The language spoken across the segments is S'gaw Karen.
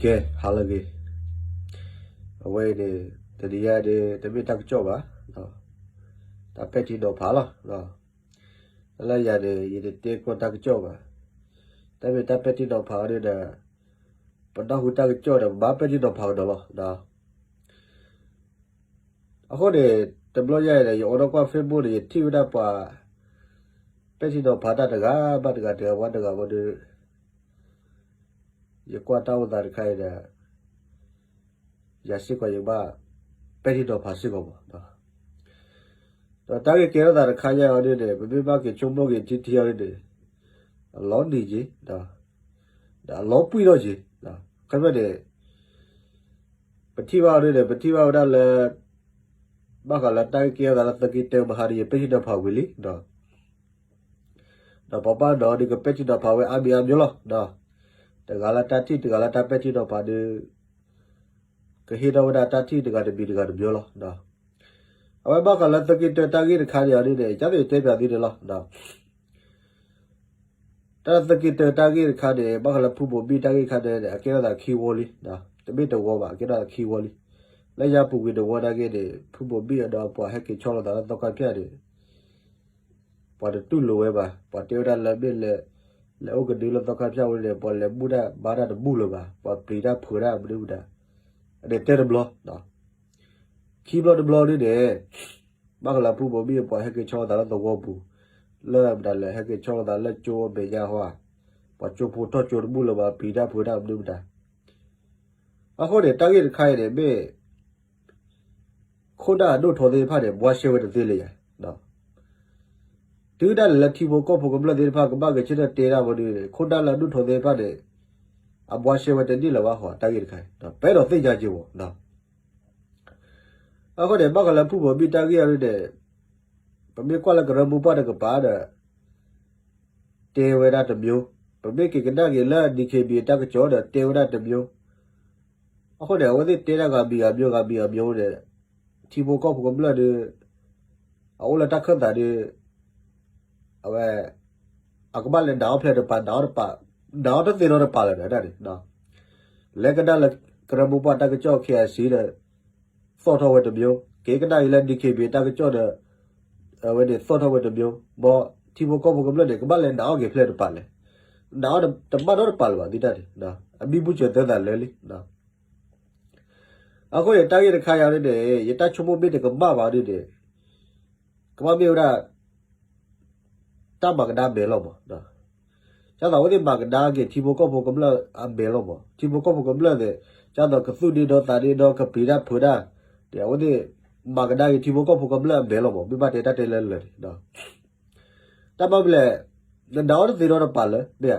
ကဲ ဟါလၢအဂ့ၤ, အဝဲအံၤန့ၣ် တနံၤညါန့ၣ် တမ့ၢ်တၢ်ကစီၣ်ဘၣ်, တၢ်ပဲာ်ထံနီၤဖးလီၤ. တၢ်လၢယၤန့ၣ် ယတတဲကီၢ်တၢ်ကစီၣ်ဘၣ်, တၢ်မ့ၢ်တၢ်ပဲာ်ထံနီၤဖးအီၤန့ၣ်ဒီး ပနၢ်ဟူတၢ်ကစီၣ်ဒီး ပဘၣ်ပဲာ်ထံနီၤဖးကဒီးလီၤ. အဃိန့ၣ် တဘျီညါအံၤဒီး ယအိးထီၣ်ကွၢ် Facebook န့ၣ် ယထံၣ်ဝဲဒၣ်ပှၤ ပဲာ်ထံနီၤဖးတၢ်တဂၤဘၣ်တဂၤ တဂၤဝဲတဂၤဝဲဒီး ယကွၢ်တၢ်အိၣ်သးတခါအံၤဒီး ယၤစ့ၢ်ကီးယကဘၣ် ပဲာ်ထံနီၤဖးစ့ၢ်ကီးမး, ဒီးတၢ်ဂ့ၢ်ကဲထီၣ်သးတခါညါအီၤဒ်န့ၣ် ပမ့ၢ်ဘၣ်က့ၤဆိကမိၣ်က့ၤထံထံအီၤဒ်န့ၣ် အလီၤနံၤက့ၤ ဒီးအလီၤပှံၢ်ထီၣ်က့ၤ, ခီဖျိန့ၣ် ပထံၣ်ဘၣ်အီၤဒ်န့ၣ် ပထံၣ်ဘၣ်ဝဲဒၣ်လၢ ဘၣ်ဃးလၢတၢ်ဂ့ၢ်ကဲထီၣ်သးလၢသက့တၢမဟါဒီး ယပဲာ်ထံနီၤဖးဝံၤလံ ဒီးပှၤဘၣ်နီၤဒုးကပဲာ်ထံနီၤဖးဝဲအါမံၤအါမံၤလီၤ. တဂၤလၢတၢ်ထံၣ်တဂၤလၢတၢ်ပဲာ်ထံနီၤဖးဒုး ကဟ့ၣ်ထီၣ်ဝဲဒၣ်တၢ်ထံၣ်တဂၤတမံၤတဂၤတမံၤလီၤ. အဝဲဘၣ်ဃးလၢသက့တၢတၢ်ဂ့ၢ်တခါန့ၣ်အီၤဒ်န့ၣ် ယသ့ၣ်တဲပၠးသုန့ၣ်လီၤ. တၢ်သက့တၢတၢ်ဂ့ၢ်တခါန့ၣ် ဘၣ်ဃးလၢဖုဘိးဘံၣ်တၢ်ဂ့ၢ်တခါန့ၣ် အကဲထီၣ်သးခံဝီလံ, တမ့ၢ်တဝီဘၣ် အကဲထီၣ်သးခံဝီလံ. လၢယၤပူၤကွံာ်တဝီနာ်က့န့ၣ် ဖုဘိးဘံၣ်အဒီးပှၤဟဲက့ၤဆီလီၤသးလၢသီခါဖၠၣ်န့ၣ် ပှၤတတူၢ်လိာ်ဝဲဘၣ်, ပှၤတဲဝဲဒၣ်လၢမ့ၢ်လဲၤ လဲၤအိၣ်ကဒုလၢသီခါဖၠၣ်ဝဲန့ၣ် ပှၤလဲၤဘူၣ်တၢ်ဘါတၢ်တဘူၣ်လၢၤဘၣ်, ပှၤပျံၤတၢ်ဖုးတၢ်မနုၤမတၤ, အန့ၣ်တဲတဘျီ ခံဘျီတဘျီဒ်န့ၣ် ဘၣ်ဃးလၢဖုဘိးဘံၣ်အပှၤဟဲက့ၤဆီလီၤသးလၢသဝီပူၤ, လၢမတၤလဲၣ် ဟဲက့ၤဆီလီၤသးလၢကၠိအမဲာ်ညါဟီ, ပှၤကၠိဖိထီၣ်ကၠိတဘူၣ်လၢၤဘၣ်, ပျံၤတၢ်ဖုးတၢ်မနုၤမတၤ. အဃိန့ၣ် တၢ်ဂ့ၢ်တခါအံၤန့ၣ် မ့ၢ် ခိၣ်နၢ်အဒိၣ်ထီသ့ၣ်တဖၣ်န့ၣ် ဘှါရှဲဝဲတသ့လၢၤယၤ တုၤဒၣ်လဲာ်လၢထံဖိကီၢ်ဖိကမျၢၢ်သ့ၣ်တဖၣ် ကဘၣ်ဂဲၤဆၢထၢၣ်တဲတၢ်ဝဲဒီး ခိၣ်နၢ်လၢအဒိၣ်ထီသ့ၣ်တဖၣ်န့ၣ် အဘှါရှဲဝဲတန့ၢ်လၢၤဘၣ်ဟီ တၢ်ဂ့ၢ်တခါအံၤ ပအဲၣ်ဒိးသ့ၣ်ညါက့ၤဝဲ. အဃိန့ၣ် ဘၣ်ဃးလၢဖုဘိးဘံၣ်တၢ်ဂ့ၢ်အံၤဒ်န့ၣ် ပမ့ၢ်ကွၢ်လၢကရၢမိၢ်ပှၢ်တကပၤဒီး တဲဝဲဒၣ်တမျိုး, ပမ့ၢ်က့ၤကနၣ်က့ၤလၢ DKBA တၢ်ကစီၣ်ဒီး တဲဝဲဒၣ်တမျိုး. အဃိန့ၣ် အဝဲသ့ၣ်တဲဒၣ်ဂၤမံၤဂၤမံၤဂၤမံၤဂၤမံၤန့ၣ် ထံဖိကီၢ်ဖိကမျၢၢ်ဒီး အအိၣ်လၢတၢ်ခၢၣ်သးဒီး အဝဲ အကဘၣ်လဲၤနာ်အီၣ်ဖျဲးတပၤ နာ်အီၣ်တပၤ နာ်အီၣ်တသ့နီတပၤလၢၤဒီးတၢ်န့ၣ် လဲၤကနၣ်လၢကရၢမိၢ်ပှၢ်တၢ်ကစီၣ် KIC ဒီး သီၣ်ထီၣ်ဝဲတမျိုး, က့ၤကနၣ်က့ၤလၢ DKBA တၢ်ကစီၣ်ဒီး အဝဲန့ၣ်သီၣ်ထီၣ်ဝဲတမျိုး, ဘၣ်ထံဖိကီၢ်ဖိကမျၢၢ်န့ၣ် ကဘၣ်လဲၤနာ်အီၣ်က့ၤဖျဲးတပၤလဲၣ်, နာ်အီၣ်တမၣ်နီတပၤလၢၤဘၣ်သ့ၣ်တၢ်န့ၣ် အမံၤဘူစၢၤသၢသးလၢာ်လံ. အဃိန့ၣ် တၢ်ဂ့ၢ်တခါအံၤန့ၣ် ယတၢ်ဆိကမိၣ်မ့ၢ်တကမၣ်ဘၣ်ဒ်န့ၣ် ကဘၣ်မ့ၢ်ဝဲဒၣ် တၢ်မၤကဒါမဲာ်လီၤမး, ဒ်သိးအဝဲသ့ၣ်မၤကဒါက့ၤထံဖိကီၢ်ဖိကမျၢၢ်အမဲာ်လီၤမး, ထံဖိကီၢ်ဖိကမျၢၢ်န့ၣ် ဒ်သိးကသူၣ်ဒ့ဒီသးဒ့ဒီ ကပျံၤတၢ်ဖုးတၢ်န့ၣ် အဝဲသ့ၣ်မၤကဒါက့ၤထံဖိကီၢ်ဖိကမျၢၢ်အမဲာ်လီၤမး, မ့ၢ်ဘၣ်တဲတၢ်တဲလၢလၢာ်န့ၣ် တၢ်မၤမနုၤလဲၣ်, နနာ်အီၣ်တသ့နီတပၤလၢၤ, မ့ၢ်ဧါ.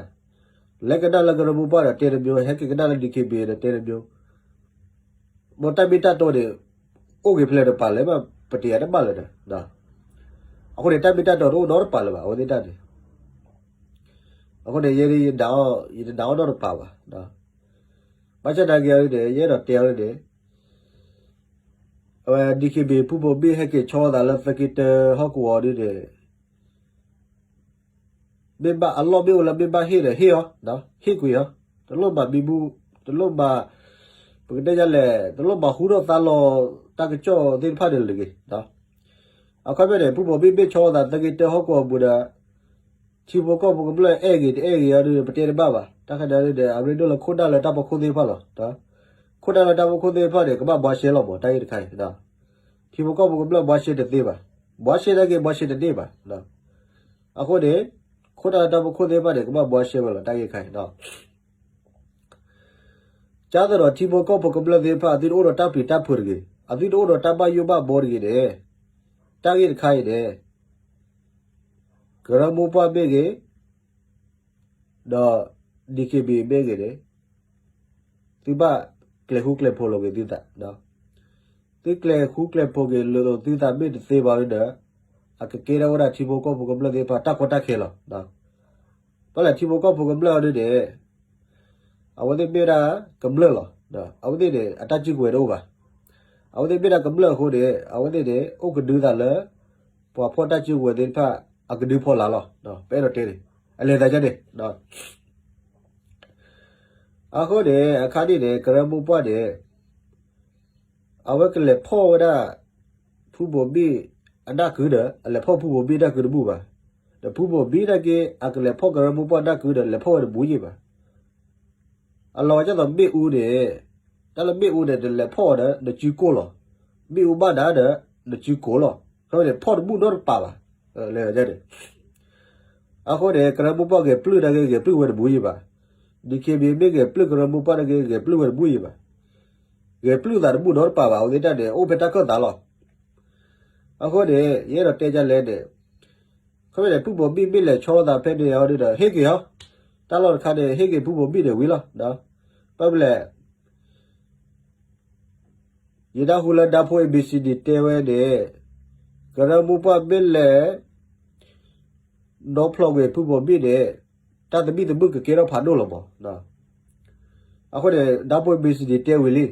လဲၤကနၣ်လၢကရၢမိၢ်ပှၢ်ဒီးတဲတမျိုး, ဟဲက့ၤကနၣ်လၢ DKBA ဒီးတဲတမျိုး, မ်တၢ်မ့ၢ်တၢ်တီန့ၣ် အိၣ်က့ၤဖျဲးတပၤလၢၤဘၣ် ပတယၤတဘၣ်လၢၤဒီး, အဃိန့ၣ် တၢ်မ့ၢ်တၢ်တီတအိၣ်နီတပၤလၢၤဘၣ် အဝဲသ့ၣ်တၢ်န့ၣ်. အဃိန့ၣ် ယဲဒၣ်ယတနာ်အီၣ်နီတပၤဘၣ်. ဘၣ်ဆၣ်သနာ်က့အီၤဒ်န့ၣ် ယအဲၣ်ဒိးတဲအီၤဒ်န့ၣ် အဝဲ DKBA ဖုဘိးဘံၣ်ဟဲက့ၤဆီသးလၢသက့တၢဟီၣ်ကဝီၤဒ်န့ၣ် မ့ၢ်ဘၣ်အလီၢ်မ့ၣ်အူလၢမ့ၢ်ဘၣ်ဟ့ၣ်ဒီးဟ့ၣ်အီၤ, ဟ့ၣ်ကွံာ်အီၤ, တလိၣ်မၤမံမူ, တလိၣ်မၤ, ပကတဲယလဲၣ်, တလိၣ်မၤဟူထီၣ်သါလီၤတၢ်ကစီၣ်သ့ၣ်တဖၣ်န့ၣ်လၢၤဂ့ၤ. အခီပညီန့ၣ် ဖုဘိးဘံၣ်မ့ၢ်ဆီသးသက့တၢဟီၣ်ကဝီၤပူၤဒီး ထံဖိကီၢ်ဖိကမျၢၢ်အဲၣ်ဂ့ၤတအဲၣ်ဂ့ၤအီၤဒ်န့ၣ် ပတဲတဘၣ်ဘၣ်. တၢ်ခါန့ၣ်ဒ်န့ၣ် အရ့ဒိၣ်လၢခိၣ်နၢ်လၢတၢ်ဖီခိၣ်သ့ၣ်တဖၣ်လီၤ. ခိၣ်နၢ်လၢတၢ်ဖီခိၣ်သ့ၣ်တဖၣ်န့ၣ် ကဘၣ်ဘှါရှဲလီၤမး တၢ်ဂ့ၢ်တခါအံၤ. ထံဖိကီၢ်ဖိကမျၢၢ်ဘှါရှဲတသ့ဘၣ်. ဘှါရှဲနာ်က့ ဘှါရှဲတန့ၢ်ဘၣ်. အဃိန့ၣ် ခိၣ်နၢ်လၢတၢ်ဖီခိၣ်သ့ၣ်တဖၣ်န့ၣ် ကဘၣ်ဘှါရှဲဝဲလီၤ တၢ်ဂ့ၢ်တခါအံၤ. ကၢ်သိးဒီးထံဖိကီၢ်ဖိကမျၢၢ်သ့ၣ်တဖၣ် အသုတအိၣ်ဒီးတၢ်ပျံၤတၢ်ဖုးတဂ့ၤ, အသုတအိၣ်ဒီးတၢ်ဘၣ်ယိၣ်ဘၣ်ဘီတဂ့ၤန့ၣ်, တၢ်ဂ့ၢ်တခါအံၤန့ၣ် ကရၢမိၢ်ပှၢ်မ့ၢ်ဂ့ၤ, ဒီး DKBA မ့ၢ်ဂ့ၤန့ၣ် သုဘၣ်ကျဲၤဃူကျဲၤဖိးလိာ်က့ၤသုသး, သုကျဲၤဃူကျဲၤဖိးက့ၤလိာ်သုသးမ့ၢ်တသ့ဘၣ်ဒီး အကကဲထီၣ်ဝဲဒၣ်ထံဖိကီၢ်ဖိကမျၢၢ်သ့ၣ်တဖၣ်တၢ်ကီတၢ်ခဲလီၤ. ဘၣ်လဲၣ်ထံဖိကီၢ်ဖိကမျၢၢ်အီၤဒ်န့ၣ် အဝဲသ့ၣ်မ့ၢ်ဝဲဒၣ်ကမျၢၢ်လီၤ. အဝဲသ့ၣ်န့ၣ် အတၢ်စုကဝဲၤတအိၣ်ဘၣ်. အဝဲသ့ၣ်မ့ၢ်ဒၣ်ကမျၢၢ်အဃိန့ၣ် အဝဲသ့ၣ်န့ၣ် အိၣ်ကဒုသးလၢ ပှၤဖီၣ်တၢ်စုကဝဲၤသ့ၣ်တဖၣ် အကဒုဖီလာ်လီၤ. ပအဲၣ်ဒိးတဲန့ၣ် အလဲၤသးဒ်န့ၣ် အဃိန့ၣ် အခါန့ၣ်န့ၣ် ကရၢမိၢ်ပှၢ်န့ၣ် အဝဲကလဲၤဖီၣ်ဝဲဒၣ် ဖုဘိၣ်ဘံၣ်အနၢ်ကုဒီး အလဲၤဖီၣ်ဖုဘိၣ်ဘံၣ်နၢ်ကုတဘူၣ်ဘၣ်. ဒီးဖုဘိၣ်ဘံၣ်နာ်က့ အကလဲၤဖီၣ်ကရၢမိၢ်ပှၢ်နၢ်ကုဒီး လဲၤဖီၣ်ဝဲတဘူၣ်ယံၤဘၣ်. အလီၤဂာ်ဒ်သိးမ့ၣ်အူန့ၣ် တၢ်လၢမ့ၣ်အူန့ၣ် နလဲၤဖီၣ်အီၤဒီး နစုကိၢ်လီၤ. မ့ၣ်အူဘၣ်နၤဒီး နစုကိၢ်လီၤ. ဖဲန့ၣ် ဖီၣ်တဘူၣ်နီတပာ်ဘၣ်. လဲၤန့ၣ် အဃိန့ၣ် ကရၢမိၢ်ပှၢ်ဂဲၤပျုၢ်နာ်က့ ဂဲၤပျုၢ်ဝဲတဘူၣ်ယံၤဘၣ်. ဒံၣ်ခ့ဘံၣ် မ့ၢ်ဂဲၤပျုၢ်ကရၢမိၢ်ပှၢ်နာ်က့ ဂဲၤပျုၢ်ဝဲတဘူၣ်ယံၤဘၣ်. ဂဲၤပျုၢ်သးတဘူၣ်နီတပာ်ဘၣ် အဝဲသ့ၣ်တၢ်န့ၣ် အိၣ်ဖဲတၢ်ခၢၣ်သးလီၤ. အဃိန့ၣ် ယအဲၣ်ဒိးတဲဒ်လဲၣ်န့ၣ် ခီဖျိန့ၣ် ဖုဘိၣ်ဘံၣ်မ့ၢ်လဲၤဆီလီၤသးဖဲန့ၣ်အီၤဒီး ဟ့ၣ်က့ၤအီၤ, တၢ်လီၢ်တခါန့ၣ် ဟ့ၣ်က့ၤဖုဘိၣ်ဘံၣ်န့ၣ်ဝံၤလီၤ. ဘၣ်မနုၤလဲၣ် ယနၢ်ဟူလၢဓာတ်ဖိ A B C D တဲဝဲန့ၣ် ကရၢမိၢ်ပှၢ်မ့ၢ်လဲၤ နီဖျိးကွံာ်ဖုဘိၣ်ဘံၣ်န့ၣ် တၢ်သဘံၣ်သဘုၣ်ကကဲထီၣ်ဖးဒိၣ်လီၤမး. အဃိန့ၣ် ဓာတ်ဖိ A B C D တဲဝံၤလံ.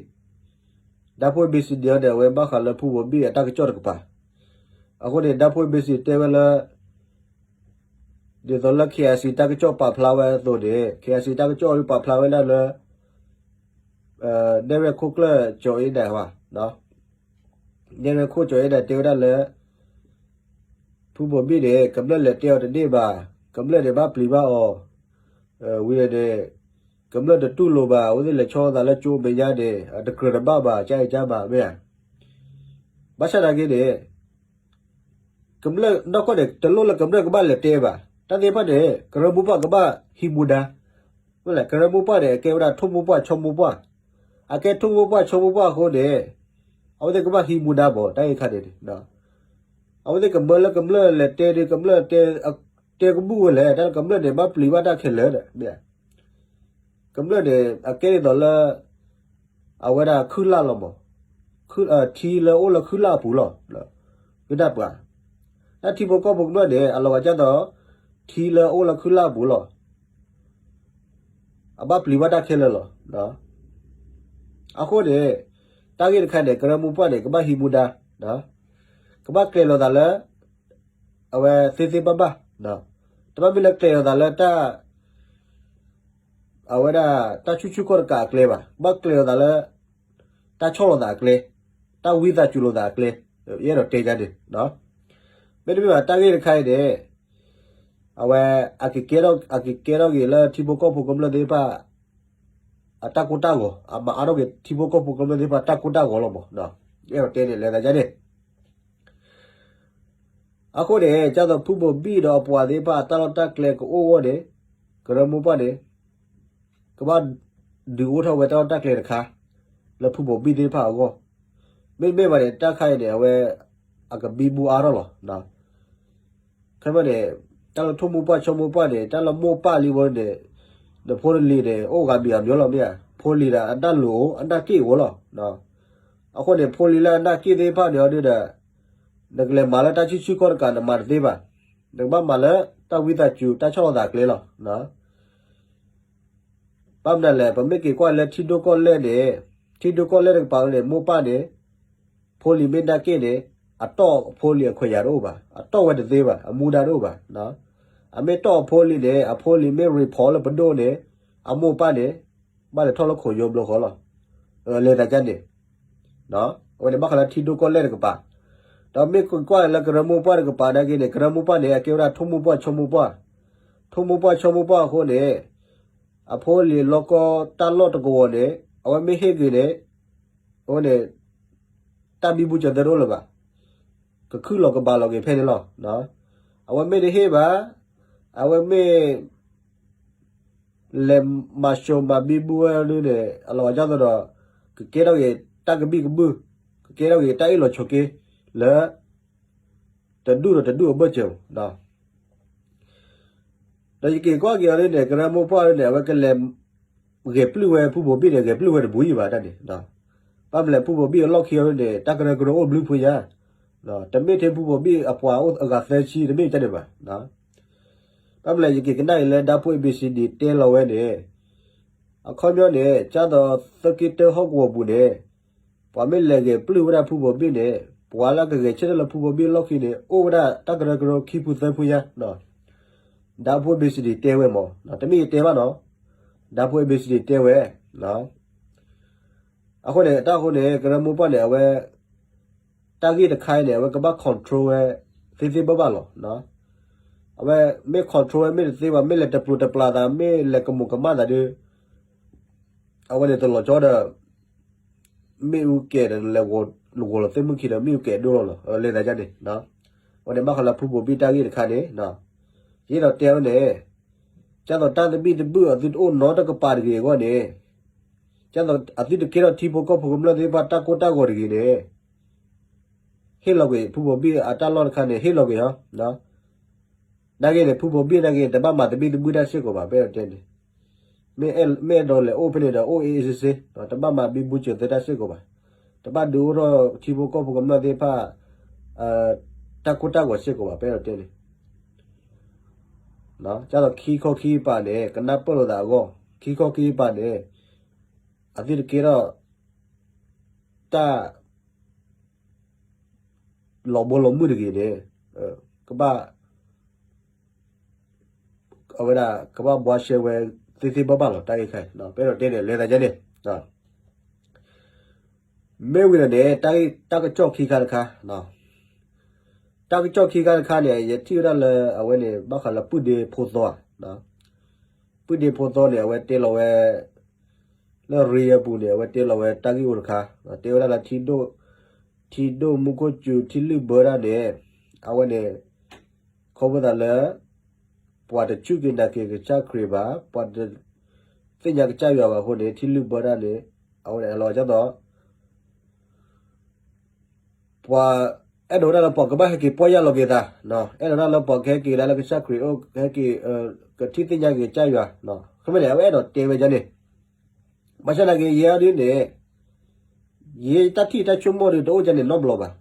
ဓာတ်ဖိ A B C D အီၤန့ၣ် အဝဲဘၣ်ဃးလၢဖုဘိၣ်ဘံၣ်အတၢ်ကစီၣ်တကပၤ. အဃိန့ၣ် ဓာတ်ဖိ A B C D တဲဝဲလၢ ဒ်သိးလၢ K I C တၢ်ကစီၣ်ပာ်ဖျါဝဲအသိးန့ၣ် K I C တၢ်ကစီၣ်ပာ်ဖျါဝဲဒၣ်လၢ နဲၣ်ရွဲၣ်ခိၣ်ကျၢၢ်ကၠီၤအ့ဒၣ်ဝဲ, နဲၣ်ရွဲၣ်ခိၣ်ကၠီၤအ့ဒၣ်တဲဝဲဒၣ်လၢ ဖုဘိၣ်ဘံၣ်န့ၣ် ကမျၢၢ်လဲၤတဲအီၤတန့ၢ်ဘၣ်, ကမျၢၢ်န့ၣ်ဘၣ်ပျံၤဘၣ်အီၤ, ဝံၤန့ၣ် ကမျၢၢ်တတူၢ်လိာ်ဘၣ်, အဝဲသ့ၣ်လဲၤဆီသးလၢကၠိမဲာ်ညါန့ၣ် အတကြၢးတဘၣ်ဘၣ်, ကၢ်အံၤကၢ်မး မ့ၢ်ဧါ. ဘၣ်ဆၣ်သနာ်က့န့ၣ် ကမျၢၢ်နီၢ်ကီၢ်န့ၣ် တလိၣ်လၢကမျၢၢ်ကဘၣ်လဲၤတဲဘၣ်. တၢ်သ့ၣ်တဖၣ်န့ၣ် ကရၢမိၢ်ပှၢ်ကဘၣ်ဟံးမူဒါ, မ့ၢ်လဲၣ် ကရၢမိၢ်ပှၢ်န့ၣ် အကဲဝဲဒၣ်ထိၣ်မိၢ်ပှၢ်ဆီမိၢ်ပှၢ်, အကဲထိၣ်မိၢ်ပှၢ်ဆီမိၢ်ပှၢ်အဃိန့ၣ် အဝဲသ့ၣ်ကဘၣ်ဟံးမူဒါမး တၢ်ဂ့ၢ်ခါန့ၣ်န့ၣ် အဝဲသ့ၣ်ကမၢလၢကမျၢၢ်လဲၤတဲဒီး ကမျၢၢ်တဲ တဲကဘူၣ်ဝဲလဲၣ်, တၢ်လၢကမျၢၢ်န့ၣ် ဘၣ်ပျံၤဘၣ်တၢ်ခဲလၢာ်ဒီး မ့ၢ်ဧါ. ကမျၢၢ်န့ၣ် အကဲဒ်သိးလၢ အဝဲဒၣ်ခုၣ်လၢ်လီၤမး, ထံလၢအိၣ်လၢခုၣ်လၢ်အပူၤလီၤ. ကနၣ်ပှၤ, တၢ်ထံဖိကီၢ်ဖိကမျၢၢ်န့ၣ် အလီၤဂာ်ဒ်သိး ထံလၢအိၣ်လၢခုၣ်လၢ်အပူၤလီၤ. အဘၣ်ပျံၤဘၣ်တၢ်ခဲလၢာ်လီၤ. အဃိန့ၣ် တၢ်ဂ့ၢ်တခါန့ၣ် ကရၢမိၢ်ပှၢ်န့ၣ် ကဘၣ်ဟံးမူဒါ, ကဘၣ်ကျဲၤလိာ်သးလၢ အဝဲသ့သ့ဘၣ်ဘၣ်, တဘၣ်မ့ၢ်လၢကျဲၤလိာ်သးလၢတၢ် အဝဲဒၣ် တၢ်ဆူၣ်ဆူၣ်ခီၣ်တကးအကျဲဘၣ်, ကဘၣ်ကျဲၤလိာ်သးလၢ တၢ်ဆီၣ်လိာ်သးအကျဲ, တၢ်ဝံသးစူၤလိာ်သးအကျဲ, ယအဲၣ်ဒိးတဲယါန့ၣ်, မ့တမ့ၢ်ဘၣ် တၢ်ဂ့ၢ်တခါအံၤန့ၣ် အဝဲ အကကဲထီၣ်က့ၤလၢထံဖိကီၢ်ဖိကမျၢၢ်သ့ၣ်တဖၣ် အတၢ်ကိၢ်တၢ်ဂီၤ, အမၤအါထီၣ်က့ၤထံဖိကီၢ်ဖိကမျၢၢ်သ့ၣ်တဖၣ်တၢ်ကိၢ်တၢ်ဂီၤလီၤမး, ယအဲၣ်ဒိးတဲန့ၣ် လဲၤသးယါန့ၣ် အဃိန့ၣ် ဒ်သိးဖုဘိၣ်ဘံၣ်ဒီးအပှၤသ့ၣ်တဖၣ်အတၢ်လီၢ်တၢ်ကျဲကအိၣ်အဂီၢ်န့ၣ် ကရၢမိၢ်ပှၢ်န့ၣ် ကဘၣ်ဒုးအိၣ်ထီၣ်ဝဲတၢ်လီၢ်တၢ်ကျဲတခါ လၢဖုဘိၣ်ဘံၣ်သ့ၣ်တဖၣ်အဂီၢ်, မ့တမ့ၢ်ဘၣ်န့ၣ် တၢ်ခါအံၤန့ၣ် အဝဲ အကဘံဘူအါထီၣ်လီၤ. ခဲမ့ၢ်န့ၣ် တၢ်လၢထိၣ်မိၢ်ပှၢ်ဆီမိၢ်ပှၢ်န့ၣ် တၢ်လၢမိၢ်ပၢ်လံဝဲန့ၣ် နဖိနလံၤန့ၣ် အိၣ်ဂၤမံၤဂၤမံၤလီၤ မ့ၢ်ဧါ, ဖိလံၤဒီးအနၢ်လိၤ အနၢ်က့ၣ်အိၣ်လီၤ. အဃိန့ၣ် ဖိလံၤလၢအနၢ်က့ၣ်သ့ၣ်တဖၣ်န့ၣ်အီၤဒုဒီး နကလဲၤမၤလၢတၢ်ဆူၣ်ဆူၣ်ခီၣ်တကး နမၤတသ့ဘၣ်. နကဘၣ်မၤလၢတၢ်ဝံသးစူၤ တၢ်ဆီၣ်လီၤသးကျဲလီၤ. ဘၣ်မနုၤလဲၣ် ပမ့ၢ်က့ၤကွၢ်လၢထံဒိၣ်ကီၢ်လဲၢ်န့ၣ် ထံဒိၣ်ကီၢ်လဲၢ်တကပၤန့ၣ် မိၢ်ပၢ်န့ၣ် ဖိလံၤမ့ၢ်နၢ်က့ၣ်န့ၣ် အတီၢ်ဖိလံၤအခွဲးယာ်တအိၣ်ဘၣ်, အတီၢ်ဝဲတသ့ဘၣ်, အမူဒါတအိၣ်ဘၣ်. အမ့ၢ်တီၢ်အဖိလံၤန့ၣ် အဖိလံၤမ့ၢ် report လၢပဒိၣ်န့ၣ် အမိၢ်ပၢ်န့ၣ် ဘၣ်လဲၤထီၣ်လၢခိၣ်ယိဘျီဃီလီၤ. လဲၤသးကါန့ၣ် အဝဲန့ၣ်ဘၣ်ဃးလၢထံဒိၣ်ကီၢ်လဲၢ်တကပၤ, ဒီးမ့ၢ်ကွၢ်လၢကရၢမိၢ်ပှၢ်တကပၤနာ်က့န့ၣ် ကရၢမိၢ်ပှၢ်န့ၣ် အကဲဝဲဒၣ်ထိၣ်မိၢ်ပှၢ်ဆီမိၢ်ပှၢ်, ထိၣ်မိၢ်ပှၢ်ဆီမိၢ်ပှၢ်အဃိန့ၣ် အဖိလံၤလီၢ်ကီၢ်တၢ်လီၢ်တကဝီၤန့ၣ် အဝဲမ့ၢ်ဟ့ၣ်က့ၤန့ၣ် အဝဲန့ၣ် တၢ်ဘံဘူစၢၤသၢတအိၣ်လၢၤဘၣ်, ကခုၣ်လီၤကဘၣ်လီၤက့ၤဖဲန့ၣ်လီၤ. အဝဲမ့ၢ်တဟ့ၣ်ဘၣ်, အဝဲမ့ၢ် လဲၤမၤစိၤမၤဘံဘူဝဲဒ်န့ၣ် အလီၤဂာ်ဒ်သိးဒီး ကကဲထီၣ်က့ၤတၢ်ကဘံၣ်ကဘုၣ်, ကကဲထီၣ်က့ၤတၢ်အ့ၣ်လိာ်ဆိးက့ လၢ တဒူၣ်ဒီးတဒူၣ်အဘၢၣ်စၢၤ ဒီးယက့ၤကွၢ်က့ၤအီၤဒ်န့ၣ် ကရၢမိၢ်ပှၢ်ဒ်န့ၣ် အဝဲကလဲၤ ဂဲၤပျုၢ်ဝဲဖုဘိၣ်ဘံၣ်န့ၣ် ဂဲၤပျုၢ်ဝဲတဘူၣ်ယံၤဘၣ်တၢ်န့ၣ်, ဘၣ်မနုၤလဲၣ် ဖုဘိၣ်ဘံၣ်အလီၢ်ခံအီၤဒ်န့ၣ် တၢ်ကရၢကရိအိၣ်ဘျုးဖုညါ, တမ့ၢ်ထဲဖုဘိၣ်ဘံၣ်အပှၤအိၣ်အဂၤသၢဆံ တမ့ၢ်တၢ်န့ၣ်ဘၣ်. ဘၣ်မနုၤလဲၣ် ယက့ၤကနၣ်အံၤလၢ ဓာတ်ဖိ A B C D တဲလီၤဝဲန့ၣ် အခီပညီန့ၣ် ကၢ်သိးသၢက့တၢဟီၣ်ကဝီၤပူၤန့ၣ် ပှၤမ့ၢ်လဲၤဂဲၤပျုၢ်ဝဲဒၣ်ဖုဘိၣ်ဘံၣ်န့ၣ် ပှၤလၢကဂဲၤဆၢထၢၣ်လၢဖုဘိၣ်ဘံၣ်လီၢ်ခံန့ၣ် အိၣ်ဝဲဒၣ်တၢ်ကရၢကရိခံဖုသၢဖုညါ, ဓာတ်ဖိ A B C D တဲဝဲမး, တမ့ၢ်ယတဲဘၣ်နီၤ, ဒၣ်ဖိ A B C D တဲဝဲ, အဃိန့ၣ် တၢ်အဃိန့ၣ် ကရၢမိၢ်ပှၢ်န့ၣ် အဝဲ တၢ်ဂ့ၢ်တခါအံၤန့ၣ် အဝဲကဘၣ် control ဝဲ သ့သ့ဘၣ်ဘၣ်လီၤ. အဝဲမ့ၢ် control ဝဲမ့ၢ်တသ့ဘၣ် မ့ၢ်လဲၤတပျိးတပျၢ်သး မ့ၢ်လဲၤကမူးကမၣ်သးဒီး အဝဲန့ၣ်တလီၤကၠီဒီး မ့ၣ်အူကဲၤဒီး လဲၤဂီၤလီၤသ့ၣ်မုၢ်ခံဒီး မ့ၣ်အူကဲၤဒိၣ်လီၤလီၤ လဲၤသးဒ်န့ၣ်, အဝဲန့ၣ်ဘၣ်ဃးလၢဖုဘိၣ်ဘံၣ်တၢ်ဂ့ၢ်တခါန့ၣ်, ယအဲၣ်ဒိးတဲဝဲန့ၣ် ဒ်သိးတၢ်သဘံၣ်သဘုၣ်အသုတအိၣ်နီတကပၤတဂ့ၤအဂီၢ်န့ၣ်, ဒ်သိးအသုတကဲထီၣ်ထံဖိကီၢ်ဖိကမျၢၢ်သ့ၣ်တဖၣ်တၢ်ကိၢ်တၢ်ဂီၤတဂ့ၤန့ၣ် ဟ့ၣ်လီၤကွံာ် ဖုဘိၣ်ဘံၣ်အတၢ်လီၢ်တခါန့ၣ် ဟ့ၣ်လီၤကွံာ်ဟီ, နာ်က့န့ၣ် ဖုဘိၣ်ဘံၣ်နာ်က့ တဘၣ်မၤသဘံၣ်သဘုၣ်တၢ်စ့ၢ်ကီးဘၣ် ပအဲၣ်ဒိးတဲန့ၣ်, မ့ၢ်အဲၣ်ဒိးလဲၤအိၣ်ဖဲန့ၣ်ဒီး အိၣ်အ့ၣ်အ့စ့စ့, တဘၣ်မၤဘံဘူစၢၤသၢတၢ်စ့ၢ်ကီးဘၣ်, တဘၣ်ဒုးအိၣ်ထီၣ်ထံဖိကီၢ်ဖိကမျၢၢ်သ့ၣ်တဖၣ် တၢ်ကိၢ်တၢ်ဂီၤစ့ၢ်ကီးဘၣ် ပအဲၣ်ဒိးတဲန့ၣ် ဒ်သိးခံခီခံကပၤန့ၣ် ကနၢ်ပၢၢ်လိာ်သးအဂီၢ် ခံခီခံကပၤန့ၣ် အသုတကဲထီၣ် တၢ် လီၤဘီလီၤမုၢ်တဂ့ၤန့ၣ် ကဘၣ် အဝဲဒၣ်ကဘၣ်ဘှါရှဲဝဲ သ့သ့ဘၣ်ဘၣ်လီၤ တၢ်ဂ့ၢ်ခါအံၤ ပအဲၣ်ဒိးတဲန့ၣ် လဲၤသးဒ်န့ၣ် မ့ၢ်ဝံၤဒီးန့ၣ် တၢ်ကစီၣ်ခံခါတခါ တၢ်ကစီၣ်ခံခါတခါန့ၣ် ယထံၣ်ဝဲဒၣ်လၢအဝဲန့ၣ် ဘၣ်ဃးလၢပုၢ်ဒ့ဖိသီ, ပုၢ်ဒ့ဖိသီန့ၣ် အဝဲတဲလီၤဝဲ လၢရ့ယဲပူၤန့ၣ် အဝဲတဲလီၤဝဲတၢ်ဂ့ၢ်အိၣ်တခါ, တဲဝဲဒၣ်လၢ ထံဒိၣ်မူခိၣ်စူၤ ထံလုၢ်ဘၢတၢ်န့ၣ် အဝဲန့ၣ် ခီဖျိသးလၢ ပှၤတစူၢ်က့ၤနာ်က့ၤကစၢ်ခရံာ်ဘၣ်, ပှၤတသ့ၣ်ညါကစၢ်ယွၤဘၣ်အဃိန့ၣ် ထံလုၢ်ဘၢတၢ်န့ၣ် အဝဲန့ၣ် အလီၤဒ်သိး ပှၤအဲၣ်ဒိးဝဲဒၣ်လၢပှၤကဘၣ်ဟဲက့ၤပီၢ်ယၢ်လီၤက့ၤသး, အဲၣ်ဒိးဝဲဒၣ်လၢပှၤကဟဲက့ၤဒၣ်လၢကစၢ်ခရံာ်အအိၣ် ကဟဲက့ၤ ကထံၣ်သ့ၣ်ညါက့ၤကစၢ်ယွၤ, ခီမ့ၢ်န့ၣ် အဝဲအဲၣ်ဒိးတဲဝဲဒ်န့ၣ်, ဘၣ်ဆၣ်သနာ်က့ ယဲဒ်န့ၣ် ယတၢ်ထံၣ်တၢ်ဆိကမိၣ်ဒီးတအိၣ်ဒ်န့ၣ်နီတဘျီဘၣ်.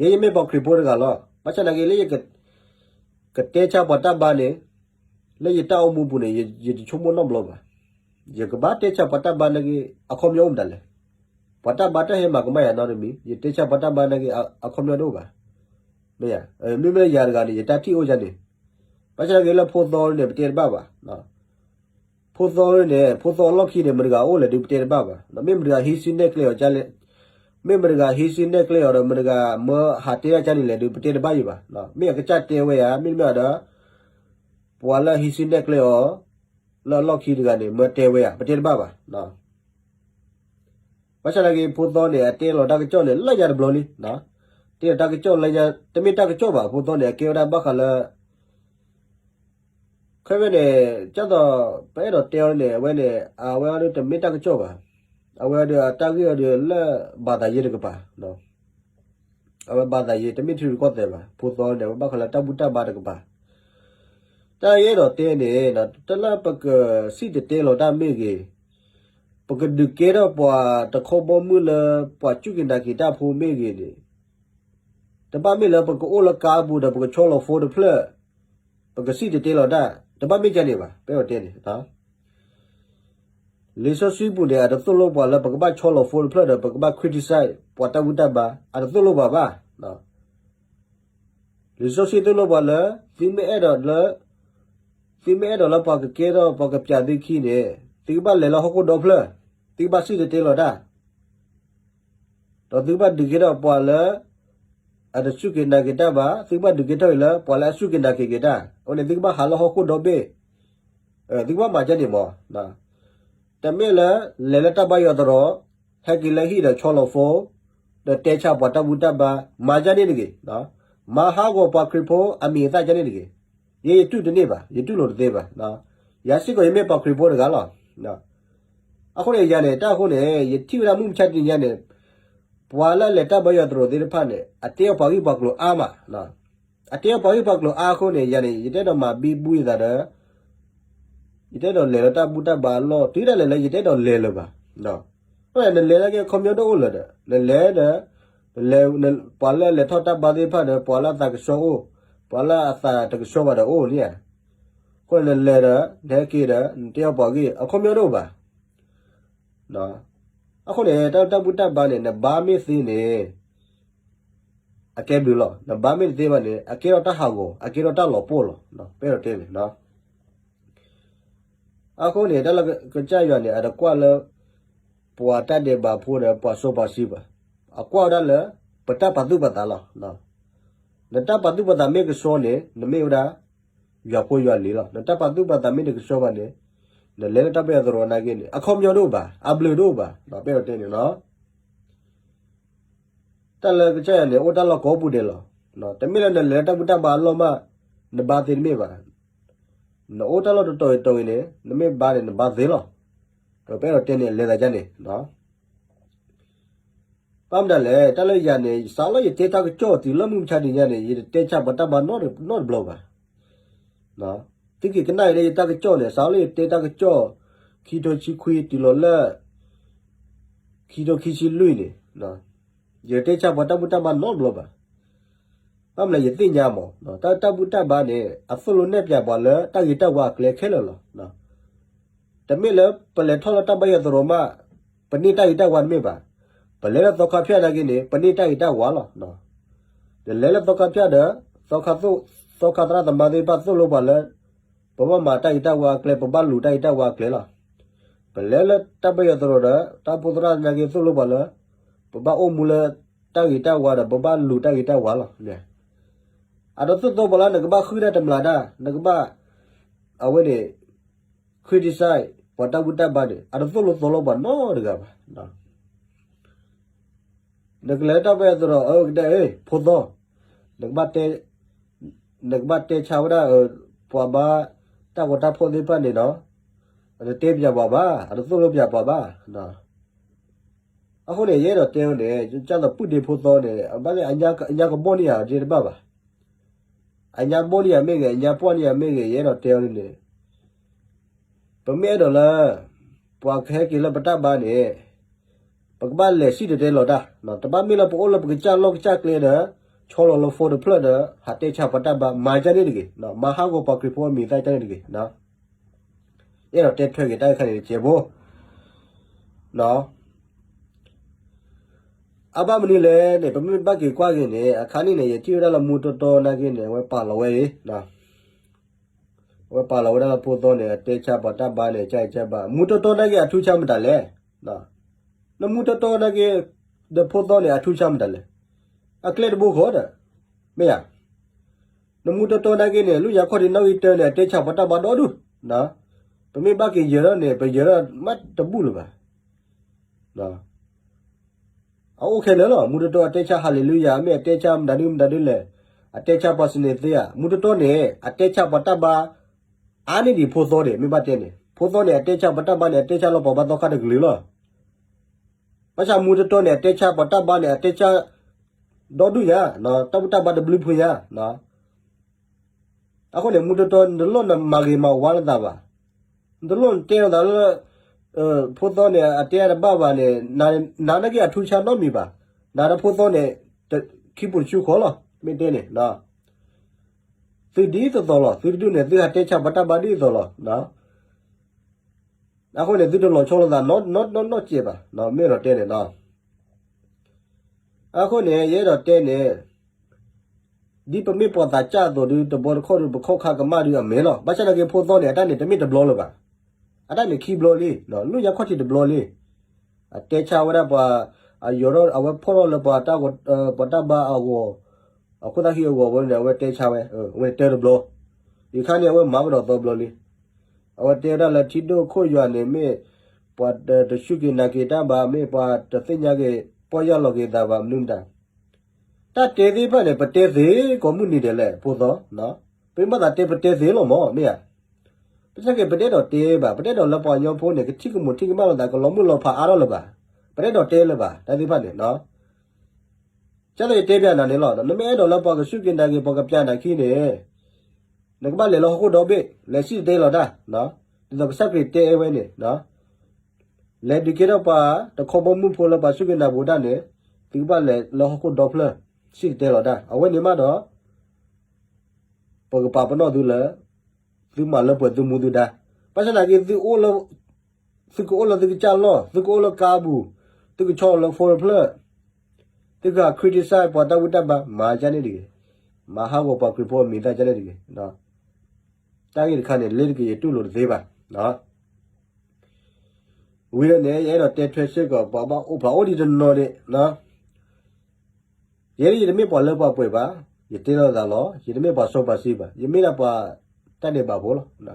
ယဲယမ့ၢ်ပှၤခရံာ်ဖိတဂၤလီၤ. ဘၣ်ဆၣ်သနာ်က့လၢယကတဲဆါပှၤတၢ်ဘါန့ၣ် လၢယတၢ်အိၣ်မူပူၤန့ၣ် ယတဆိကမိၣ်နီတဘျီဘၣ်. ယကဘၣ်တဲဆါပှၤတၢ်ဘါနာ်က့ အခီပညီအိၣ်မတၤလဲၣ်. ပှၤတၢ်ဘါတၢ်ဟဲမၤကမၣ်ယၤနီတမံၤ ယတဲဆါပှၤတၢ်ဘါနာ်က့ အခီပညီတအိၣ်ဘၣ်. မ့ၢ်မ့ၢ်ယၤတဂၤန့ၣ် ယတၢ်ထံၣ်အိၣ်ဒ်န့ၣ်, ဘၣ်ဆၣ်သနာ်က့လၢဖိသီန့ၣ် ပတဲတဘၣ်ဘၣ်. ဖိသီန့ၣ် ဖိသီအလီၢ်ခံန့ၣ် မတၤတဂၤအိၣ်လဲၣ်ဒုး ပတဲတဘၣ်ဘၣ်. မ့ၢ်မတၤတဂၤဟံးစုနဲၣ်ကျဲအီၤလဲၣ်, မ့ၢ်မတၤတဂၤဟံးစုနဲၣ်ကျဲအီၤဒီး မတၤတဂၤမၢဟးတဲတၢ်ကန့ၣ်လဲၣ်ဒုး ပတဲတဘၣ်ယံၤဘၣ်. မ့ၢ်အကစၢ်တဲဝဲဧါ, မ့တမ့ၢ်ဒီး ပှၤလၢဟံးစုနဲၣ်ကျဲအီၤ လၢအလီၢ်ခံတဂၤန့ၣ် မၢတဲဝဲဧါ, ပတဲတဘၣ်ဘၣ်. ဘၣ်ဆၣ်သနာ်က့ ဖိသီန့ၣ် အတဲလီၤတၢ်ကစီၣ်န့ၣ် လၢညါတဘျီလံ. တဲလီၤတၢ်ကစီၣ်လၢညါ တမ့ၢ်တၢ်ကစီၣ်ဘၣ်. ဖိသီန့ၣ် အကဲဝဲဒၣ်ဘၣ်ဃးလၢ ခဲမ့ၢ်န့ၣ် ဒ်သိး ပအဲၣ်ဒိးတဲအီၤန့ၣ် အဝဲန့ၣ် အဝဲအီၤဒုးတမ့ၢ်တၢ်ကစီၣ်ဘၣ်. အဝဲအီၤဒုး အတၢ်ဂ့ၢ်အီၤဒုးလၢ ဘၣ်သးယ့တကပၤ အဝဲဘၣ်သးယ့ တမ့ၢ်ထံရူၢ်ကီၢ်သဲးဘၣ်. ဖိသီန့ၣ် အဝဲဘၣ်ဃးလၢတၢ်ဘူၣ်တၢ်ဘါတကပၤ. တၢ်ယအဲၣ်ဒိးတဲန့ၣ် တၢ်လၢပကစံၣ်တဲၤတဲလီၤတၢ်မ့ၢ်ဂ့ၤ, ပကဒုးကဲထီၣ်ပှၤတခီဘီမုၢ်လၢ ပှၤစူၢ်က့ၤနာ်က့ၤတၢ်ဖိမ့ၢ်ဂ့ၤန့ၣ် တဘၣ်မ့ၢ်လၢပကအိၣ်လၢကါပူၤဒီး ပကဆီလီၤဖိတဖျၢၣ် ပကစံၣ်တဲၤတဲလီၤတၢ် တဘၣ်မ့ၢ်ကန့ၣ်ဘၣ်. ပအဲၣ်ဒိးတဲန့ၣ် လံာ်စီဆှံပူၤန့ၣ် အတသိၣ်လိပှၤလၢပကဘၣ်ဆီလီၤဖိတဖျၢၣ်ဒီး ပကဘၣ် criticize ပှၤတၢ်ဘူၣ်တၢ်ဘါ အတသိၣ်လိပှၤဘၣ်. လံာ်စီဆှံသိၣ်လိပှၤလၢ သုမ့ၢ်အဲၣ်ဒိးလၢ သုမ့ၢ်အဲၣ်ဒိးလၢပှၤကကဲထီၣ်ပှၤကပျးသုခံန့ၣ် သုကဘၣ်လဲၤလၢဟီၣ်ခိၣ်ဒီဖျၢၣ်, သုကဘၣ်စံၣ်တဲၤတဲလီၤတၢ် ဒီးသုကဘၣ်ဒုးကဲထီၣ်ပှၤလၢ အတစူၢ်က့ၤနာ်က့ၤတၢ်ဘၣ်, သုကဘၣ်ဒုးကဲထီၣ်အံၤလၢပှၤလၢအစူၢ်က့ၤနာ်က့ၤက့ၤတၢ်, အဃိန့ၣ် သုကဘၣ်ဟးလၢဟီၣ်ခိၣ်ဒီဘ့ၣ်, သုကဘၣ်မၤကန့ၣ်မး, တမ့ၢ်လၢ လဲၤလၢတၢ်ဘါယွၤသရိာ်, ဟဲက့ၤလၢဟံၣ်ဒီးဆီလီၤဖိ, ဒီးတဲဆါပှၤတၢ်ဘူၣ်တၢ်ဘါ, မၤကန့ၣ်တဂ့ၤ, မၤဟးဂီၤပှၤခရံာ်ဖိအမံၤအသၣ်ကန့ၣ်တဂ့ၤ, ယဲယတူၢ်တန့ၢ်ဘၣ်, ယတူၢ်လိာ်တသ့ဘၣ်, ယၤစ့ၢ်ကီးယမ့ၢ်ပှၤခရံာ်ဖိတဂၤလီၤ. အဃိန့ၣ် ယၤန့ၣ် တၢ်အဃိန့ၣ် ယထံၣ်ဝဲဒၣ်မုၢ်မဆါတနံၤညါန့ၣ် ပှၤလၢအလဲၤတၢ်ဘါယွၤသရိာ်သ့ၣ်တဖၣ်န့ၣ် အတဲအီၣ်ပှၤဂ့ၢ်ပှၤကျိၤအါမး, အတဲအီၣ်ပှၤဂ့ၢ်ပှၤကျိၤအါအဃိန့ၣ် ယၤန့ၣ် ယတအဲၣ်ဒိးမၤဘံဘူယသးဒီး ယတအဲၣ်ဒိးလဲၤလၢတၢ်ဘူၣ်တၢ်ဘါအလီၢ် တုၤဒၣ်လဲာ်လၢယတအဲၣ်ဒိးလဲၤလၢၤဘၣ်. အဃိန့ၣ် နလဲၤနာ်က့အခီပညီတအိၣ်လၢၤဒီး နလဲၤဒီး ပှၤလၢအလဲၤထီၣ်တၢ်ဘါသ့ၣ်တဖၣ်ဒီး ပှၤလၢအသးကဆှီအိၣ်, ပှၤလၢအသးတကဆှီဘၣ်ဒီးအိၣ်န့ၣ်ဧါ. အဃိန့ၣ် နလဲၤဒီး နဟဲက့ၤဒီး နတဲအီၣ်ပှၤဂ့ၢ် အခီပညီတအိၣ်ဘၣ်. အဃိန့ၣ် တၢ်တၢ်ဘူၣ်တၢ်ဘါန့ၣ် နဘါမ့ၢ်သ့န့ၣ် အကဲဘျုးလီၤ. နဘါမ့ၢ်တသ့ဘၣ်န့ၣ် အကဲထီၣ်တၢ်ဟးဂီၤ, အကဲထီၣ်တၢ်လီၤပှီၢ်လီၤ. ပအဲၣ်ဒိးတဲန့ၣ် အဃိန့ၣ် တၢ်လၢကစၢ်ယွၤန့ၣ် အတကွၢ်လၢ ပှၤတၢ်ဒဲးဘးဖိဒီးပှၤစီပှၤဆှံဘၣ်. အကွၢ်ဝဲဒၣ်လၢ ပတၢ်ပာ်သူၣ်ပာ်သးလီၤ. နတၢ်ပာ်သူၣ်ပာ်သးမ့ၢ်ကဆှီန့ၣ် နမ့ၢ်ဝဲဒၣ် ယွၤဖိယွၤလံၤလီၤ. နတၢ်ပာ်သူၣ်ပာ်သးမ့ၢ်တကဆှီဘၣ်န့ၣ် နလဲၤလၢတၢ်ဘၣ်ယွၤသရိာ်နာ်က့န့ၣ် အခီပညီတအိၣ်ဘၣ်, အဘျုးတအိၣ်ဘၣ်, ပအဲၣ်ဒိးတဲန့ၣ်လီၤ. တၢ်လၢကစၢ်ယွၤန့ၣ် အိၣ်တၢ်လီၢ်ကိးပူၤဒဲးလီၤ. တမ့ၢ်လၢနလဲၤလၢတၢ်ဘူၣ်တၢ်ဘါအလီၢ်မး နဘါသ့တမ့ၢ်ဘၣ်. နအိၣ်တၢ်လီၢ်တတီၤဂ့ၤတီၤဂ့ၤန့ၣ် နမ့ၢ်ဘါန့ၣ် နဘါသ့လီၤ. ပအဲၣ်ဒိးတဲန့ၣ် လဲၤသးဒ်န့ၣ် ဘၣ်မတၤလဲၣ်, တၢ်လၢယၤန့ၣ် စးလၢယတဲတၢ်ကစီၣ်တုၤလၢမုၢ်မဆါတနံၤညါန့ၣ် ယတတဲဆါပှၤတၢ်ဘါနီတဘျီဘၣ်. သုက့ၤကနၣ်အံၤလၢယတၢ်ကစီၣ်န့ၣ် စးလၢယတဲတၢ်ကစီၣ် ခံထိခံဆံခွံတုၤလီၤလၢ ခံထိခံဆံလွံၢ်န့ၣ် ယတတဲဆါပှၤတၢ်ဘူၣ်တၢ်ဘါနီတဘျီဘၣ်. ဘၣ်မနုၤလဲၣ် ယသ့ၣ်ညါမး တၢ်တၢ်ဘူၣ်တၢ်ဘါန့ၣ် အသိၣ်လိနဲၣ်ပၠးပှၤလၢတၢ်ဂ့ၤတၢ်ဝါအကျဲခဲလၢာ်လီၤ. တမ့ၢ်လၢပလဲၤထီၣ်လၢတၢ်ဘၣ်ယွၤသရိာ်မး ပန့ၢ်တၢ်ဂ့ၤတၢ်ဝါတမ့ၢ်ဘၣ်. ပလဲၤလၢသီခါဖၠၣ်နာ်က့န့ၣ် ပန့ၢ်တၢ်ဂ့ၤတၢ်ဝါလီၤ. နလဲၤလၢသီခါဖၠၣ်ဒီး သီခါသရၣ်သမါသ့ၣ်တဖၣ်သိၣ်လိပှၤလၢ ပဘၣ်မၤတၢ်ဂ့ၤတၢ်ဝါအကျဲ ပဘၣ်လူၤတၢ်ဂ့ၤတၢ်ဝါအကျဲလီၤ. ပလဲၤလၢတၢ်ဘၣ်ယွၤသရိာ်ဒီး တၢ်အိၣ်ဖှိၣ်သရၣ်နာ်က့သိၣ်လိပှၤလၢ ပဘၣ်အိၣ်မူလၢတၢ်ဂ့ၤတၢ်ဝါဒီး ပဘၣ်လူၤတၢ်ဂ့ၤတၢ်ဝါလီၤ. အတသိၣ်လိပှၤလၢနကဘၣ်ဃုတၢ်တမျးတၢ် နကဘၣ် အဝဲန့ၣ် criticize ပှၤတၢ်ဘူၣ်တၢ်ဘါန့ၣ် အတသိၣ်လိသိၣ်လိပှၤနီတဂၤဘၣ်. နကလဲၤလၢတၢ်ဘၣ်ယွၤသရိာ် အကတဲ ဖိသီ နကဘၣ်တဲ နကဘၣ်တဲဆါဝဲဒၣ် ပှၤဘါတၢ်ဂီၤတၢ်ဖီၣ်သ့ၣ်တဖၣ်န့ၣ်ဒီး အတတဲပၠးပှၤဘၣ်, အတသိၣ်လိပၠးပှၤဘၣ်. အဃိန့ၣ် ယအဲၣ်ဒိးတဲဝဲန့ၣ် ကၢ်သိးပုၢ်ဒ့ဖိသီန့ၣ် အဘၣ်သ့ၣ်အညါကဘီၣ်န့ၢ်ယၤဒ်တဘၣ်ဘၣ်. အညါဘီၣ်န့ၢ်ယၤမ့ၢ်ဂ့ၤ အညါပှီၢ်န့ၢ်ယၤမ့ၢ်ဂ့ၤ ယအဲၣ်ဒိးတဲဝဲန့ၣ် ပမ့ၢ်အဲၣ်ဒိးလၢ ပှၤကဟဲက့ၤလၢပတၢ်ဘါန့ၣ် ပကဘၣ်လဲၤစံၣ်တဲၤတဲလီၤတၢ်, တဘၣ်မ့ၢ်လၢပအိၣ်လၢပကစၢ်လီၢ်ကစၢ်ကျဲဒီး ဆီလီၤလၢ phone တဖျၢၣ်ဒီး ဟးတဲဆါပှၤတၢ်ဘါ မၤဒ်န့ၣ်တဂ့ၤ, မၤဟးဂီၤပှၤခရံာ်ဖိအမံၤသၣ်ဒ်န့ၣ်တဂ့ၤ. အဲၣ်ဒိးတဲထွဲက့ၤတၢ်တခါန့ၣ်တစဲးဖိ အဘၣ်မနုၤလဲၣ်န့ၣ် ပမ့ၢ်ဘၣ်က့ၤကွၢ်က့ၤန့ၣ် အခါန့ၣ်န့ၣ် ယထံၣ်ဝဲဒၣ်လၢမူတီတီနာ်က့န့ၣ် အဝဲပာ်လီၤဝဲအံၤ, အဝဲပာ်လီၤဝဲဒၣ်လၢဖိသီန့ၣ် အတဲဆါပှၤတၢ်ဘါန့ၣ် ကၢ်အံၤကၢ်ဘၣ် မူတီတီနာ်က့အထူးအဆန်းမတၤလဲၣ်. နမူတီတီနာ်က့ ဒီးဖိသီန့ၣ် အထူးအဆန်းမတၤလဲၣ်. အကျဲတဘိဃီဒီး မ့ၢ်ဧါ. နမူတီတီနာ်က့န့ၣ် လွံၢ်ညါခီၣ်ထံးနီၣ်ဂံၢ်တၢန့ၣ် အတဲဆါပှၤတၢ်ဘါဒီဒူၣ်, ပမ့ၢ်ဘၣ်က့ၤယၢၤထီၣ်န့ၣ် ပယၢၤထီၣ်မးတဘူၣ်လၢၤဘၣ်. အအိၣ်ခဲလၢာ်လီၤ. မူတီတီအတဲဆါ ဟၤလ့လူယၤ မ့ၢ်အတဲဆါမတၤဒုမတၤဒုလဲၣ်, အတဲဆါပှၤစနေသ့ဧါ. မူတီတီန့ၣ် အတဲဆါပှၤတၢ်ဘါ အါန့ၢ်ဒံးဖိသီန့ၣ် မ့ၢ်ဘၣ်တဲန့ၣ် ဖိသီန့ၣ် အတဲဆါပှၤတၢ်ဘါန့ၣ် အတဲဆါလီၤပှၤဘါသီခါတကလုာ်လီၤ. ဘၣ်ဆၣ်မူတီတီန့ၣ် အတဲဆါပှၤတၢ်ဘါန့ၣ် အတဲဆါ ဒီဒူၣ်ညါ, တၢ်ဘူၣ်တၢ်ဘါတဘျုးဖုညါ. အဃိန့ၣ် မူတီတီ နတလိၣ်နမၤဂ့ၤမၤဝါလိာ်သးဘၣ်. နတလိၣ်နတဲလိာ်သးလၢ ဖိသီန့ၣ် အတဲအတဘၣ်ဘၣ်န့ၣ် နၤနာ်က့အထူးအဆန်းနီတမံၤဘၣ်. နၤဒီးဖိသီန့ၣ် ခံပူၤတဆူဃီလီၤ. မ့ၢ်တဲန့ၣ် သုဒ်သိးသိးလီၤ. သုတဒူၣ်န့ၣ် သုဟးတဲဆါပှၤတၢ်ဘါဒ်သိးလီၤ. အဃိန့ၣ် သုတလီၤဆီလိာ်သးနီၢ်နီၢ်နီၢ်စဲးဘၣ်. မ့ၢ်အဲၣ်ဒိးတဲန့ၣ်လီၤ. အဃိန့ၣ် ယအဲၣ်ဒိးတဲန့ၣ် ဒ်ပမ့ၢ်ပှၤသးစၢ်အသိးဒုး တဘျီတခီၣ်ဒုး ပခိးခါကမၣ်ဒုးအမဲာ်လီၤ. ဘၣ်ဆၣ်နာ်က့ဖိသီန့ၣ် အတၢ်န့ၣ် တမ့ၢ်တဘျီလၢၤဘၣ်. အတၢ်န့ၣ်ခံဘျီလံ, လွံၢ်ညါခီၣ်ထံးတဘျီလံ. အတဲဆါဝဲဒၣ်ပှၤ အယီၤထီၣ် အဝဲဖီၣ်ထီၣ်လၢပှၤတၢ်ဘါအဂီၢ်, အခိၣ်သၣ်ဃံအဂီၢ်ဝဲန့ၣ် အဝဲတဲဆါဝဲ, အဝဲန့ၣ်တၢတဘျီ. ယခါန့ၣ် အဝဲမၤဝဲဒီးသီဘျီလံ. အဝဲတဲဝဲဒၣ်လၢထံဒိၣ်ခိၣ်ယွၤန့ၣ် မ့ၢ်ပှၤတစူၢ်က့ၤနာ်က့ၤတၢ်ဘၣ်, မ့ၢ်ပှၤတသ့ၣ်ညါက့ၤပီၢ်ယၢ်လီၤက့ၤသးဘၣ် မနုၤမတၤ တၢ်တဲသ့ၣ်တဖၣ်န့ၣ် ပတဲသ့ကိးမုၢ်နံၤဒဲးလဲၣ် ဖိသီ. ပမ့ၢ်ဘၣ်သးတဲ ပတဲသ့လီၤမး မ့ၢ်ဧါ. ဘၣ်ဆၣ်က့ၤ ပတအဲၣ်ဒိးတဲဘၣ်. ပတအဲၣ်ဒိးလၢပှၤကညီဖိန့ၣ် ကထံၣ်ကမူးထံၣ်ကမၣ်လိာ်သး ကလီၤမုၢ်လီၤဖးအါထီၣ်လၢၤဘၣ်. ပတအဲၣ်ဒိးတဲလၢၤဘၣ် တၢ်သ့ၣ်တဖၣ်န့ၣ်. ကၢ်သိးယတဲပၠးနၤန့ၣ်လီၤ. နမ့ၢ်အဲၣ်ဒိးလၢပှၤကစူၢ်က့ၤနာ်က့ၤ ပှၤကပျးနၤခံန့ၣ် နကဘၣ်လဲၤလၢဟီၣ်ခိၣ်ဒီဘ့ၣ်, လဲၤစံၣ်တဲၤတဲလီၤတၢ်, ဒ်သိးကစၢ်ခရံာ်တဲဝဲန့ၣ်, လဲၤဒုးကဲထီၣ်ပှၤတခီဘီမုၢ်ဖိလၢပှၤစူၢ်က့ၤနာ်က့ၤပှၤတၢ်န့ၣ်, သုကဘၣ်လဲၤလၢဟီၣ်ခိၣ်ဒီဖျၢၣ်, စံၣ်တဲၤတဲလီၤတၢ်, အဝဲန့ၣ်မးဒီး ပကပာ်ပနီၣ်သုလၢ သုမၤလၢပှဲၤသုမူသုဒါ, ဘၣ်ဆၣ်သနာ်က့ သုအိၣ်လၢ သုကအိၣ်လၢသုကစၢ်လီၢ်, သုကအိၣ်လၢကါပူၤ, သုကဆီလီၤလၢ phone တဖျၢၣ်, သုက criticize ပှၤတၢ်ဘူၣ်တၢ်ဘါ မၤဒ်န့ၣ်တဂ့ၤ, မၤဟးဂီၤပှၤခရံာ်ဖိအမံၤသၣ်ဒ်န့ၣ်တဂ့ၤ. တၢ်ဂ့ၢ်တခါန့ၣ် လ့တက့ၤယတူၢ်လိာ်တသ့ဘၣ်. ဝံၤဒီးန့ၣ် ယအဲၣ်ဒိးတဲထွဲစ့ၢ်ကီး ပှၤဘၣ်အိၣ်ဖျါအိၣ်ဒံးတနီၤန့ၣ်, ယဲဒၣ်ယတမ့ၢ်ပှၤလၢပှဲၤပှဲၤဘၣ်, ယတဲလိာ်သးလီၤ, ယတမ့ၢ်ပှၤစီပှၤဆှံဘၣ်, ယမ့ၢ်ဒၣ်ပှၤတၢ်ဒဲးဘးဖိလီၤ.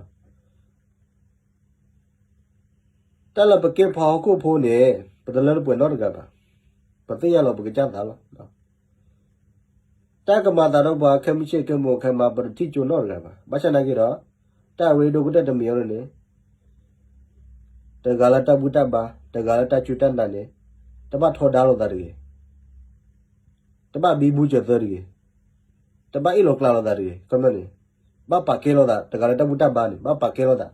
တၢ်လၢပကဲပှၤဟီၣ်ခိၣ်ဖိန့ၣ် ပတလၢတပှဲၤနီတဂၤဘၣ်, ပသ့ၣ်ညါလီၤပကစၢ်သးလီၤ. တၢ်ကမၤသးဒီးပှၤခဲမုၢ်ဆ့ၣ်ကဲမိၢ်ခဲမါ ပတထံၣ်ကၠိနီတဂၤဘၣ်. ဘၣ်ဆၣ်နာ်က့ဒီး တၢ်အရ့ဒိၣ်ကတၢၢ်တမံၤအံၤန့ၣ် တဂၤလၢတၢ်ဘူၣ်တၢ်ဘါ, တဂၤလၢတၢ်စူၢ်တၢ်နာ်န့ၣ် တဘၣ်ထီဒါလိာ်သးတဂ့ၤ, တဘၣ်ဘံဘူစၢၤသၢတဂ့ၤ, တဘၣ်အ့ၣ်လိာ်ကျါလိာ်သးတဂ့ၤ, ခီပညီန့ၣ် ဘၣ်ပာ်ကဲလိာ်သး, တဂၤလၢတၢ်ဘူၣ်တၢ်ဘါန့ၣ် ဘၣ်ပာ်ကဲလိာ်သး.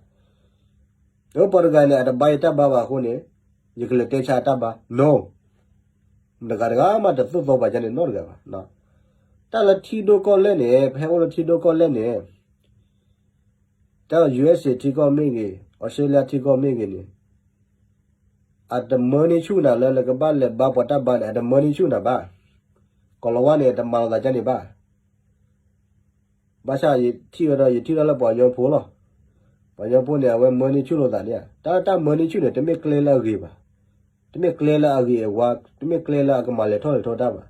ဒီးပှၤတဂၤန့ၣ် အတဘါယတၢ်ဘါဘၣ်အဃိန့ၣ် ယကလဲၤတဲဆါအတၢ်ဘါ, no. တဂၤတဂၤမးတသိၣ်သီပှၤကန့ၣ်နီတဂၤဘၣ်. တၢ်လၢထံဒိၣ်ကီၢ်လဲၢ်န့ၣ် ပဟဲအိၣ်လၢထံဒိၣ်ကီၢ်လဲၢ်န့ၣ် တၢ် ယူဢ့စ့ၣ် ထံကီၢ်မ့ၢ်ဂ့ၤ, အီစထြ့လယါထံကီၢ်မ့ၢ်ဂ့ၤန့ၣ် အတမၢန့ၢ်ဆူၣ်နၤလၢနကဘၣ်လဲၤဘါပှၤတၢ်ဘါန့ၣ် အတမၢန့ၢ်ဆူၣ်နၤဘၣ်. ကီၤလၤဝါန့ၣ် တမၤလိာ်သးကန့ၣ်ဘၣ်. ဘၣ်ဆၣ်ယထံၣ်ဝဲဒီး ယထံၣ်ဝဲဒၣ်လၢပှၤကညီဖိလီၤ. ပှၤကညီဖိန့ၣ် အဝဲမၢန့ၢ်ဆူၣ်လိာ်သးန့ၣ်ဧါ. တၢ်လၢတၢ်မၢန့ၢ်ဆူၣ်န့ၣ် တမ့ၢ်ကျဲလၢအဂ့ၤဘၣ်. တမ့ၢ်ကျဲလၢအဂ့ၤအဝါ, တမ့ၢ်ကျဲလၢအကမၤလဲၤထီၣ်လဲၤထီတၢ်ဘၣ်.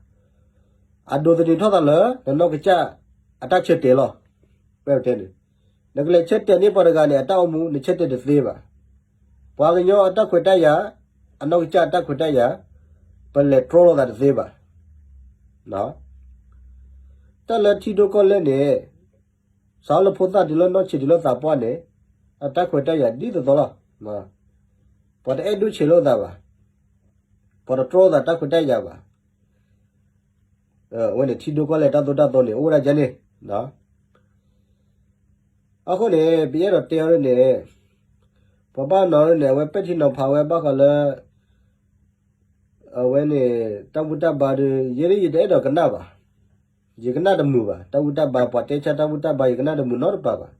အဒိးသန့ၤထီၣ်သးလၢ နနီၢ်ကစၢ်အတၢ်ဆၢတဲာ်လီၤ. ပတဲန့ၣ် နကလဲၤဆၢတဲာ်န့ၢ်ပှၤတဂၤန့ၣ် အတၢ်အိၣ်မူ နဆၢတဲာ်တသ့ဘၣ်. ပှၤကညီအတၢ်ခွဲးတၢ်ယာ်, အနီၢ်ကစၢ်အတၢ်ခွဲးတၢ်ယာ်, ပလဲၤတြီလိာ်သးတသ့ဘၣ်. တၢ်လၢထံဒိၣ်ကီၢ်လဲၢ်န့ၣ် စးလၢဖိသၣ်တုၤလၢနီၢ်ဆံးတုၤလၢသးပှၢ်န့ၣ် အတၢ်ခွဲးတၢ်ယာ်ဒ်သိးသိးလီၤ. ပှၤတအဲၣ်ဒိၣ်ဆံးလိာ်သးဘၣ်. ပှၤတတြီလိာ်သးတၢ်ခွဲးတၢ်ယာ်ဘၣ်. အဝဲန့ၣ်ထံဒိၣ်ကီၢ်လဲၢ်တၢ်သိၣ်တၢ်သီန့ၣ် အိၣ်ဝဲဒၣ်ဒ်န့ၣ်. အဃိန့ၣ် ပယအဲၣ်ဒိးတဲအီၤဒ်န့ၣ် ပှၤဘၣ်နီၤဒ်န့ၣ် အဝဲပဲာ်ထံနီၤဖးဝဲဘၣ်ဃးလၢ အဝဲန့ၣ် တၢ်ဘူၣ်တၢ်ဘါဒီး ယဲဒၣ်ယတအဲၣ်ဒိးကနၣ်ဘၣ်. ယကနၣ်တမုာ်ဘၣ်. တၢ်ဘူၣ်တၢ်ဘါ ပှၤတဲဆါတၢ်ဘူၣ်တၢ်ဘါ ယကနၣ်တမုာ်နီတပၤဘၣ်.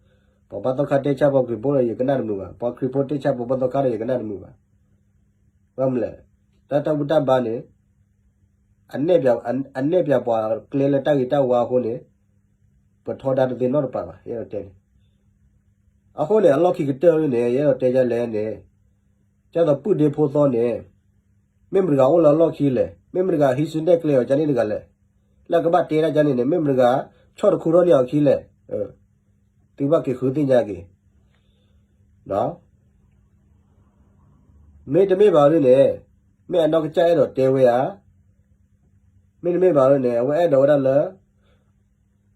ပှၤဘၣ်သီခါတဲဆါပှၤခရံာ်ဖိဒီး ယကနၣ်တမုာ်ဘၣ်. ပှၤခရံာ်ဖိတဲဆါပှၤဘၣ်သီခါဒီး ယကနၣ်တမုာ်ဘၣ်. ဘၣ်မနုၤလဲၣ်, တၢ်တၢ်ဘူၣ်တၢ်ဘါန့ၣ် အနဲၣ်ပၠးပှၤကျဲလၢတၢ်ဂ့ၤတၢ်ဝါအဃိန့ၣ် ပထီဒါတသ့နီတပၤဘၣ် ယအဲၣ်ဒိးတဲန့ၣ်. အဃိန့ၣ် အလီၢ်ခံကတၢၢ်န့ၣ် ယအဲၣ်ဒိးတဲဒ်လဲၣ်န့ၣ် ကၢ်သိးပုၢ်ဒ့ဖိသီန့ၣ် မ့ၢ်မတၤတဂၤအိၣ်လၢအလီၢ်ခံလဲၣ်, မ့ၢ်မတၤတဂၤဟံးစုနဲၣ်ကျဲအီၤကန့ၣ်တဂၤလဲၣ်, လၢအကဘၣ်တဲဒၣ်ကန့ၣ်န့ၣ် မ့ၢ်မတၤတဂၤ ဆီၣ်တခူထီၣ်န့ၢ်အီၤခံလဲၣ်. သုဘၣ်က့ၤဃုသ့ၣ်ညါက့ၤ မ့တမ့ၢ်ဘၣ်ဒ်န့ၣ် မ့ၢ်အနီၢ်ကစၢ်အဲၣ်ဒိးတဲဝဲဧါ, မ့တမ့ၢ်ဘၣ်ဒ်န့ၣ် အဝဲအဲၣ်ဒိးဝဲဒၣ်လၢ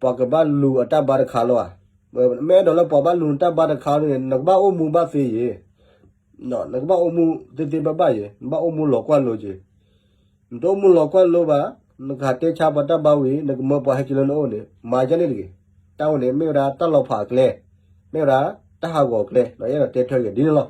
ပှၤကဘၣ်လူၤအတၢ်ဘါတခါလီၤဧါ. မ့ၢ်အဲၣ်ဒိးလၢပှၤဘၣ်လူၤနတၢ်ဘါတခါဒ်န့ၣ် နကဘၣ်အိၣ်မူဘၣ်သ့ယ့ၤ, နကဘၣ်အိၣ်မူသ့သ့ဘၣ်ဘၣ်ယ့ၤ, နဘၣ်အိၣ်မူလီၤကွၢ်လိက့ၤ. နတအိၣ်မူလီၤကွၢ်လိဘၣ်, နကဟးတဲဆါပှၤတၢ်ဘါဝံၤ နကမၢပှၤဟဲက့ၤလၢနအိၣ်န့ၣ် မၤဒ်န့ၣ်တဂ့ၤ. တၢ်ဝဲန့ၣ် မ့ၢ်ဝဲဒၣ်တၢ်လီၤဖးအကျဲ, မ့ၢ်ဝဲဒၣ်တၢ်ဟးဂီၤအကျဲ, ယအဲၣ်ဒိးတဲထွဲက့ၤဒ်န့ၣ်လီၤ.